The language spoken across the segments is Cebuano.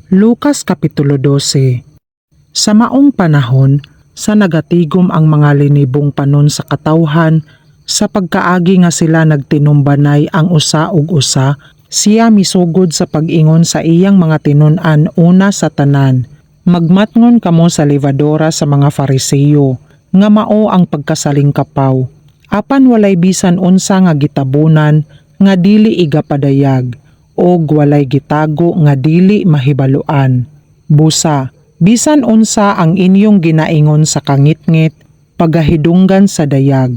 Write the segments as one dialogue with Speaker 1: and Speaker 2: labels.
Speaker 1: Lucas Kapitulo 12. Sa maong panahon, sa nagatigom ang mga linibong panon sa katawhan, sa pagkaagi nga sila nagtinumbanay ang usa ug usa, siya misugod sa pag-ingon sa iyang mga tinun-an una sa tanan, "Magmatngon kamo sa levadura sa mga Fariseo, nga mao ang pagkasalingkapaw. Apan walay bisan unsa nga gitabunan nga dili igapadayag, og walay gitago nga dili mahibaluan. Busa, bisan unsa ang inyong ginaingon sa kangitngit, pagahidunggan sa dayag.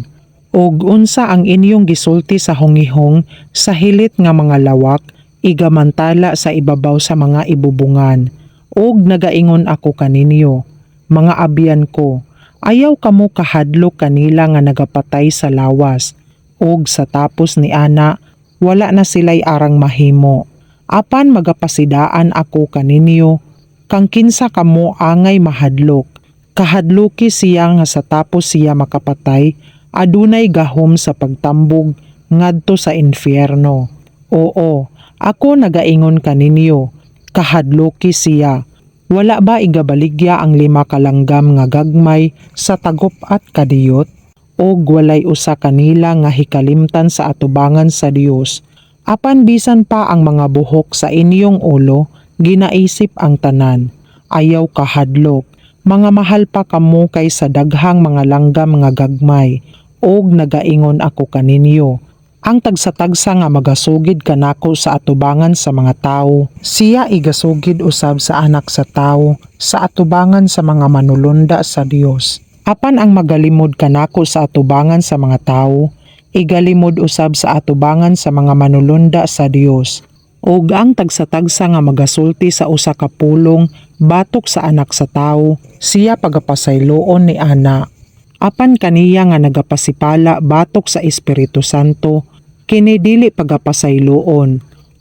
Speaker 1: Og unsa ang inyong gisulti sa hungihong sa hilit nga mga lawak, igamantala sa ibabaw sa mga ibubungan. Og nagaingon ako kaninyo, mga abyan ko, ayaw kamo kahadlok kanila nga nagapatay sa lawas, og sa tapos ni ana, wala na sila'y arang mahimo. Apan magapasidaan ako kaninyo, kang kinsa kamo angay mahadlok. Kahadluki siya nga sa tapos siya makapatay, adunay gahom sa pagtambog ngadto sa impyerno. Oo, ako nagaingon kaninyo, kahadluki siya. Wala ba igabaligya ang 5 ka langgam nga gagmay sa tagup-at kadiyot? Og walay usa kanila nga hikalimtan sa atubangan sa Dios. Apan bisan pa ang mga buhok sa inyong ulo, ginaisip ang tanan. Ayaw kahadlok. Mga mahal pa kamo kaysa daghang mga langgam nga gagmay. Og nagaingon ako kaninyo, ang tagsa-tagsa nga magasugid kanako sa atubangan sa mga tawo, siya igasugid usab sa Anak sa Tawo sa atubangan sa mga manulonda sa Dios. Apan ang magalimod kanako sa atubangan sa mga tawo, igalimod usab sa atubangan sa mga manulonda sa Dios. Ug ang tagsa-tagsa nga magasulti sa usa ka pulong batok sa Anak sa Tawo, siya pagapasayloon ni ana. Apan kaniya nga nagapasipala batok sa Espiritu Santo, kini dili pagapasayloon.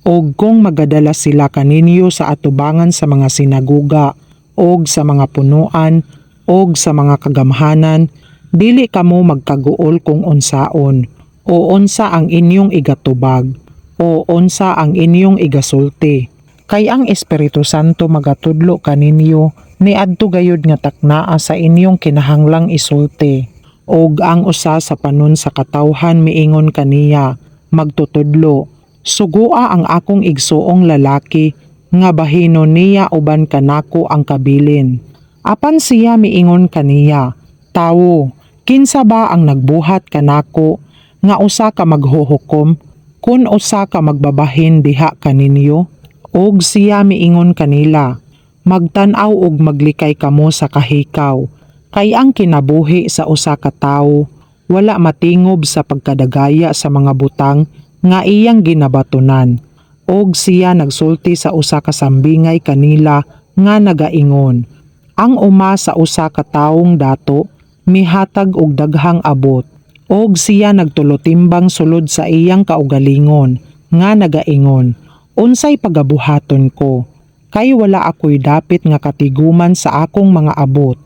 Speaker 1: Og kung magadala sila kaninyo sa atubangan sa mga sinaguga og sa mga punuan og sa mga kagamhanan, dili kamo magkaguol kung unsaon o unsa ang inyong igatubag o unsa ang inyong igasulti. Kay ang Espiritu Santo magatudlo kaninyo niadto gayud nga taknaa sa inyong kinahanglang isulti. Og ang usa sa panon sa katawhan miingon kaniya, 'Magtutudlo, sugua ang akong igsuong lalaki nga bahinon niya uban kanako ang kabilin.' Apan siya miingon kaniya, 'Tawo, kinsa ba ang nagbuhat kanako nga usa ka maghuhukom kun usa ka magbabahin diha kaninyo?' Og siya miingon kanila, 'Magtan-aw og maglikay kamo sa kahikaw, kay ang kinabuhi sa usa ka tawo wala matingob sa pagkadagaya sa mga butang nga iyang ginabatonan.' Og siya nagsulti sa usa ka sambingay kanila nga nagaingon, 'Ang uma sa usa ka tawong dato mihatag og daghang abot. Og siya nagtulotimbang sulod sa iyang kaugalingon nga nagaingon, 'Unsay pagabuhaton ko? Kay wala ako'y dapit nga katiguman sa akong mga abot.'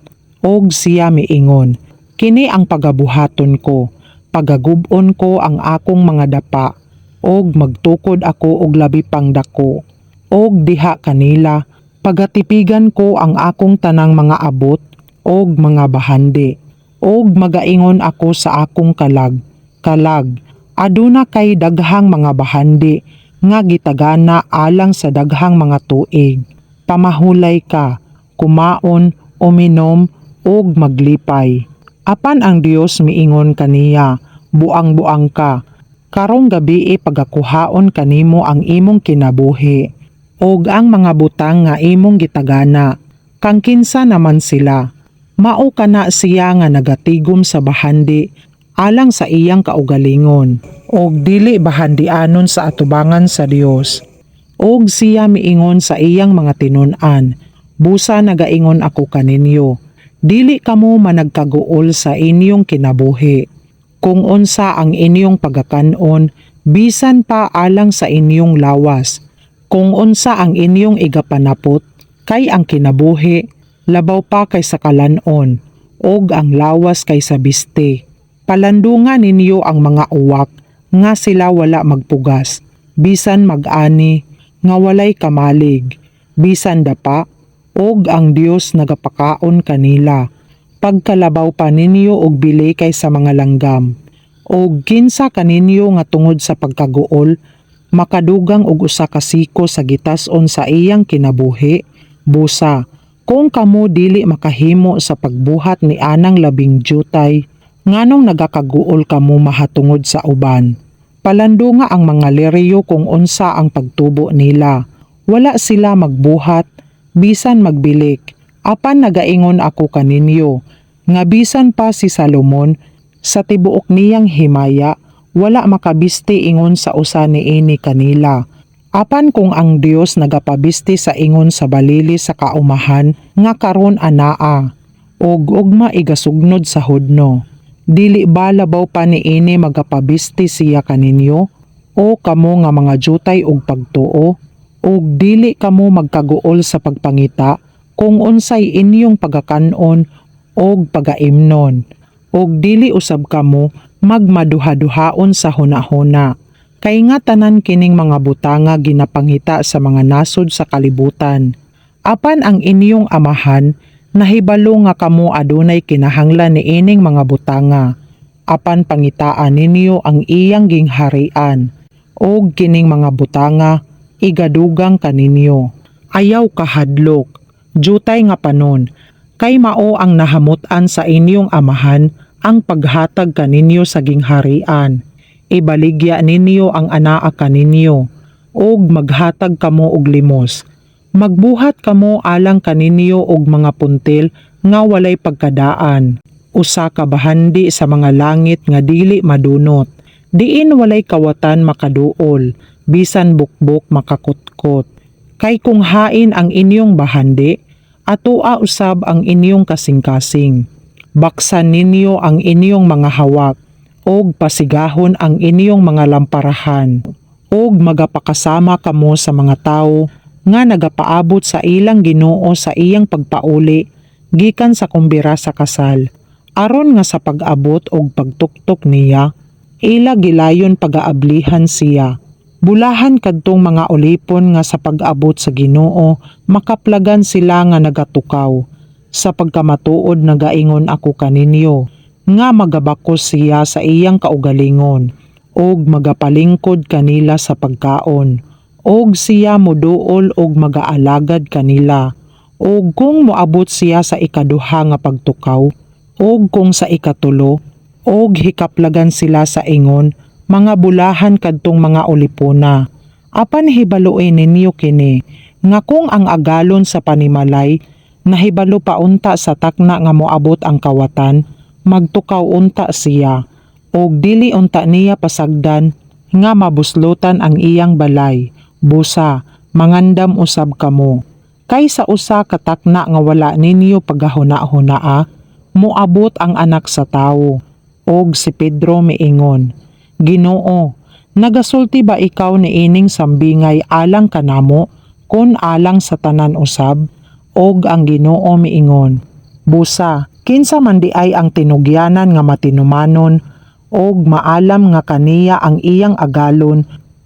Speaker 1: Og siya miingon, 'Kini ang pagabuhaton ko: Pagagub-on ko ang akong mga dapa, og magtukod ako og labi pang dako. Og diha kanila, pagatipigan ko ang akong tanang mga abot og mga bahandi. Og magaingon ako sa akong kalag, "Kalag, aduna kay daghang mga bahandi nga gitagana alang sa daghang mga tuig. Pamahulay ka, kumaon, uminom, ug maglipay." Apan ang Dios miingon kaniya, 'Buang-buang ka. Karong gabii pagakuhaon kanimo ang imong kinabuhi. Og ang mga butang nga imong gitagana, kang kinsa naman sila?' Mao kana siya nga nagatigom sa bahandi alang sa iyang kaugalingon, og dili bahandianon sa atubangan sa Dios." Og siya miingon sa iyang mga tinun-an, "Busa nagaingon ako kaninyo, dili kamo managkaguol sa inyong kinabuhi, kung unsa ang inyong pagakanon bisan pa alang sa inyong lawas, kung unsa ang inyong igapanapot, kay ang kinabuhi labaw pa kaysa kalan-on, ug ang lawas kaysa bisti. Palandunga ninyo ang mga uwak nga sila wala magpugas, bisan mag-ani nga walay kamalig. bisan dapa, ug ang Dios nagapakaon kanila. Pagkalabaw pa ninyo og bili kaysa mga langgam. Og kinsa kaninyo nga tungod sa pagkaguol makadugang og usa ka siko sa gitas-on sa iyang kinabuhi? Busa, kung kamo dili makahimo sa pagbuhat ni anang labing jutay, nganong nagakaguol kamo mahatungod sa uban? Palandunga ang mga liryo kung unsa ang pagtubo nila. Wala sila magbuhat, bisan magbilik. Apan nagaingon ako kaninyo, nga bisan pa si Salomon, sa tibuok niyang himaya, wala makabisti ingon sa usa niini kanila. Apan kung ang Dios nagapabisti sa ingon sa balili sa kaumahan nga karon anaa, ug ugma igasugnod sa hudno, dili ba labaw pa niini magapabisti siya kaninyo, o kamo nga mga jutay og pagtuo? Ug dili kamo magkaguol sa pagpangita kung unsay inyong pagakanon og pagaimnon. Ug dili usab kamo magmaduhaduhaon sa hunahuna. Kay nga tanan kining mga butanga ginapangita sa mga nasod sa kalibutan. Apan ang inyong Amahan nahibalo nga kamo adunay kinahanglan niining mga butanga. Apan pangitaa ninyo ang iyang gingharian, ug kining mga butanga igadugang kaninyo. Ayaw kahadlok, jutay nga panon, kay mao ang nahamut-an sa inyong Amahan ang paghatag kaninyo sa gingharian. Ibaligya ninyo ang anaa kaninyo, ug maghatag kamo og limos. Magbuhat kamo alang kaninyo og mga puntil nga walay pagkadaan, usa ka bahandi sa mga langit nga dili madunot, diin walay kawatan makaduol, bisan bukbok makakutkot. Kay kung hain ang inyong bahandi, atoa usab ang inyong kasing-kasing. Baksan ninyo ang inyong mga hawak, ug pasigahon ang inyong mga lamparahan, ug magapakasama kamo sa mga tawo nga nagapaabot sa ilang Ginoo sa iyang pagpauli gikan sa kumbira sa kasal, aron nga sa pag-abot og pagtuktok niya, ila gilayon pagaablihan siya. Bulahan kadtong mga ulipon nga sa pag-abot sa Ginoo makaplagan sila nga nagatukaw. Sa pagkamatuod nagaingon ako kaninyo nga magabakos siya sa iyang kaugalingon ug magapalingkod kanila sa pagkaon, ug siya moduol og magaalagad kanila. Ug kung moabot siya sa ikaduha nga pagtukaw ug kung sa ikatulo ug hikaplagan sila sa ingon, mga bulahan kadtong mga ulipona. Apan hibaloi ninyo kini, nga kung ang agalon sa panimalay nahibalo pa unta sa takna nga moabot ang kawatan, magtukaw unta siya ug dili unta niya pasagdan nga mabuslotan ang iyang balay. Busa, mangandam usab kamo. Kay sa usa ka takna nga wala ninyo pagahuna-hunaa, moabot ang Anak sa Tawo. Og si Pedro miingon, "Ginoo, nagasulti ba ikaw niining sambingay alang kanamo kon alang sa tanan usab?" Og ang Ginoo miingon, "Busa, kinsa man diay ang tinugyanan nga matinumanon og maalam nga kaniya ang iyang agalon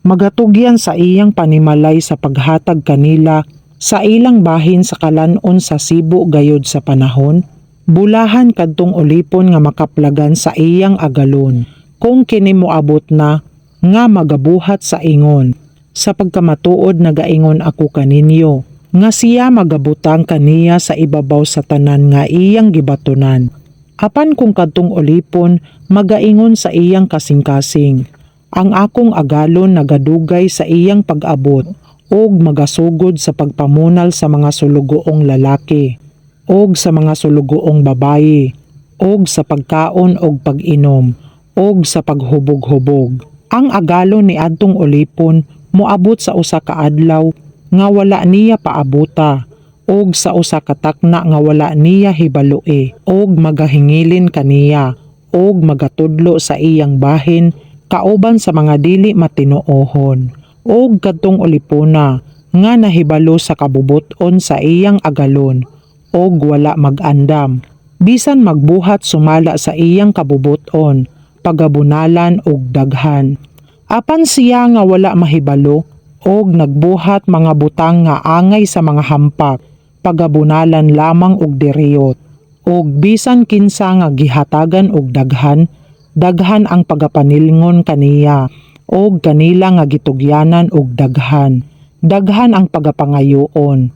Speaker 1: magatugyan sa iyang panimalay sa paghatag kanila sa ilang bahin sa kalanon sa sibo gayod sa panahon? Bulahan kadtong ulipon nga makaplagan sa iyang agalon kung kini moabot na nga magabuhat sa ingon. Sa pagkamatuod nagaingon ako kaninyo nga siya magabutang kaniya sa ibabaw sa tanan nga iyang gibatunan. Apan kung kadtong ulipon magaingon sa iyang kasing-kasing, 'Ang akong agalon nagadugay sa iyang pag-abot,' ug magasugod sa pagpamunal sa mga sulugoong lalaki ug sa mga sulugoong babayi ug sa pagkaon og pag-inom ug sa paghubog-hubog, ang agalon ni adtong ulipon moabot sa usa ka adlaw nga wala niya paabuta ug sa usa ka takna nga wala niya hibaloi, ug magahingilin kaniya ug magatudlo sa iyang bahin kauban sa mga dili matinuohon. Ug kadtong ulipona nga nahibalo sa kabubut-on sa iyang agalon ug wala mag-andam bisan magbuhat sumala sa iyang kabubut-on, pagabunalan og daghan. Apan siya nga wala mahibalo Og nagbuhat mga butang nga angay sa mga hampak, pagabunalan lamang og diriyot. Og bisan kinsa nga gihatagan og daghan, daghan ang pagapanilngon kaniya, og kanila nga gitugyanan og daghan, daghan ang pagapangayoon.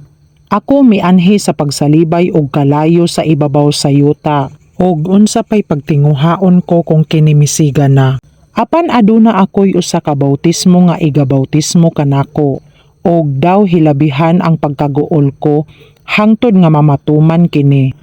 Speaker 1: Ako mianhi sa pagsalibay og kalayo sa ibabaw sa yuta, og unsa pay pagtinguhaon ko kung kini misiga na? Apan aduna ako'y usa ka bautismo nga igabautismo kanako, og daw hilabihan ang pagkaguol ko hangtod nga mamatuman kini.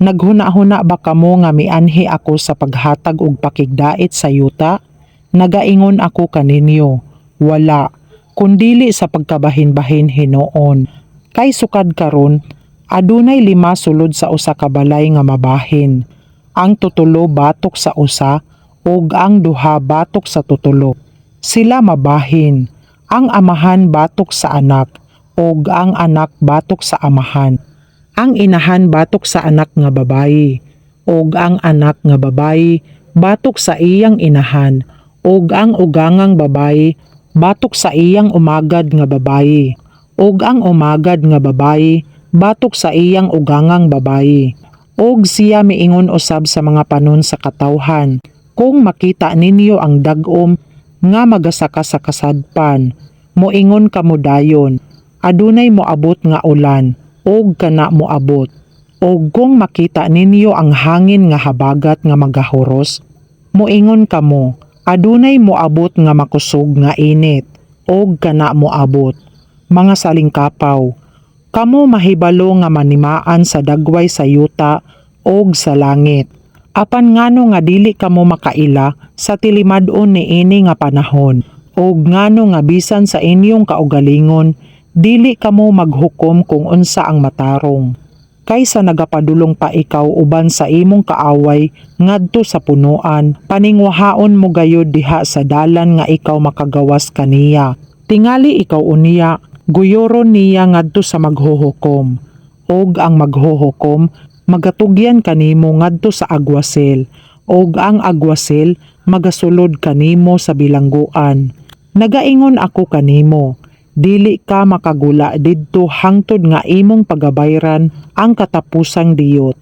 Speaker 1: Naghuna-huna ba kamo nga mianhi ako sa paghatag og pakigdait sa yuta? Nagaingon ako kaninyo, wala, kundili sa pagkabahin-bahin hinuon. Kay sukad karon, adunay lima sulod sa usa ka balay nga mabahin. Ang tutulo batok sa usa ug ang duha batok sa tutulo. Sila mabahin. Ang amahan batok sa anak ug ang anak batok sa amahan. Ang inahan batok sa anak nga babayi ug ang anak nga babayi batok sa iyang inahan, ug ang ugangang babayi batok sa iyang umagad nga babayi, ug ang umagad nga babayi batok sa iyang ugangang babayi. Og siya miingon usab sa mga panon sa katawhan, "Kung makita ninyo ang dag-om nga magasaka sa kasadpan, moingon kamo dayon, 'Adunay moabot nga ulan,' ug kana moabot. Og kung makita ninyo ang hangin nga habagat nga magahuros, moingon kamo, 'Adunay moabot nga makusog nga init,' ug kana moabot. Mga salingkapaw, kamo mahibalo nga manimaan sa dagway sa yuta og sa langit. Apan ngano nga dili kamo makaila sa tilimad-on niini nga panahon? Og ngano nga bisan sa inyong kaugalingon dili kamo maghukom kung unsa ang matarong? Kaysa nagapadulong pa ikaw uban sa imong kaaway ngadto sa punoan, paningwahaon mo gayud diha sa dalan nga ikaw makagawas kaniya. Tingali ikaw unya, guyuron niya ngadto sa maghuhukom. Og ang maghuhukom magatugyan kanimo ngadto sa agwasil, og ang agwasil magasulod kanimo sa bilangguan. Nagaingon ako kanimo, dili ka makagula didto hangtod nga imong pagabayran ang katapusang diyot.